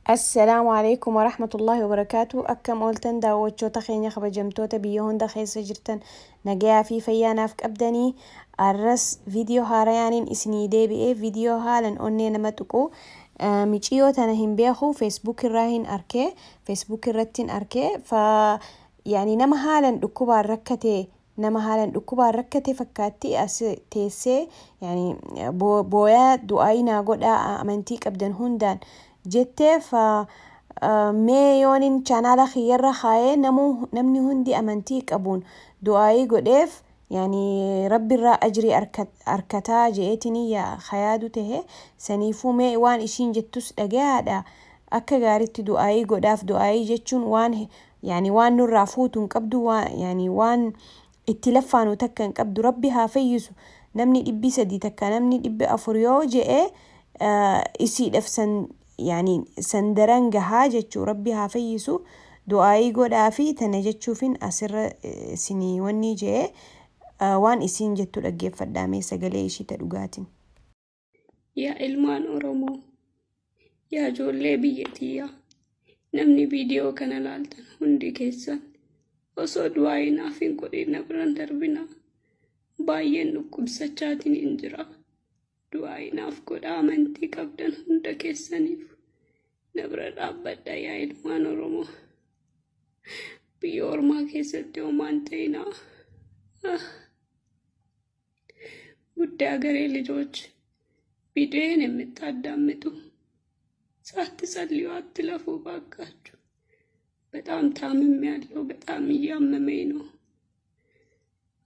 Assalaamu alaikum warahmatullahi wabarakaatu. Akkam ooltan daawwachoota keenya kabajamtoota biyya hunda keessa jirtan, nagayaa fi fayyaa naaf qabdanii? Arras viidiyoo haarayaaniin isinii deebi'ee, viidiyoo haalan onnee nama tuqu. Miciyoo tana hin beeku, Facebook irraa hin arkee, Facebook irratti hin arkee. Fa yaani nama haalan dhukkubaan rakkate, nama haalan dhukkubaan rakkate fakkaatti. As teessee yaani booyaa, "Du'aa naa godhaa amantii qabdan hundaan" jettee. Fa mee yoonin chaanaala kiyyarra kaayee namni hundi amantii qabuun du'aayii godheef, yaani rabbi irraa ajrii arkataa je'eetinii yaadu tahe. Saniifuu mee waan ishiin jettus dhagayaadha. Akka gaaritti du'aayii godhaaf. Du'aayii jechuun waan yaani waan nurraa fuutu hin qabdu, yaani waan itti laffaanu takka hin qabdu. "Rabbi haa fayyisu" namni 300 takka, namni 400 yoo je'e, isiidhaaf san yaani san daran gahaa jechuu. Rabbi haa fayyisu, du'aayii godhaa fi tana jechuufin asirra isinii wanni je'e. Waan isiin jettu dhaggeeffadhaa mee sagalee ishii ta dhugaatiin. Yaa ilmaan Oromoo, yaa ijoollee biyya tiyyaa, namni viidiyoo kana laaltan hundi keessan osoo du'aayii naaf hin godhin na biran darbinaa. Baay'een dhukkubsachaatiin hin jira. Du'aayii naaf godhaa, amantii qabdan hunda keessaniif. Na bira dhaabbadha yaa ilmaan Oromoo. Biyya ormaa keessatti homaan ta'inaa. ውድ ሀገሬ ልጆች፣ ቪዲዮዬን የምታዳምጡ ሳትጸልዩ አትለፉ ባካችሁ። በጣም ታምሜያለሁ። በጣም እያመመኝ ነው።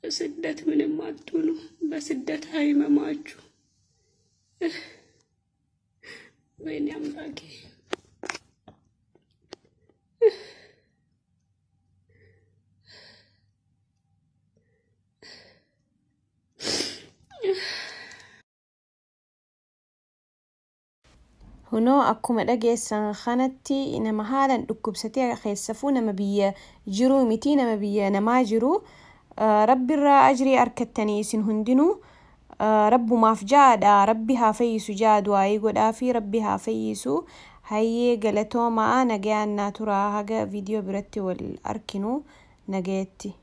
በስደት ምንም አትሁኑ። በስደት አይመማችሁ። ወይኔ አምላኬ። Hunoo akkuma dhageessan kanatti nama haalan dhukkubsatee, keessafuu nama biyya jiruu miti, nama biyya namaa jiru. Rabbirraa ajrii arkattanii isin hundinuu. Rabbumaaf jaadha, "Rabbi haa fayyisu" jaa, du'aayii godhaa fi rabbi haa fayyisu. Hayyee, galatoomaa, nagayaan naa turaa, haga viidiyoo biratti wal arkinu nagayetti.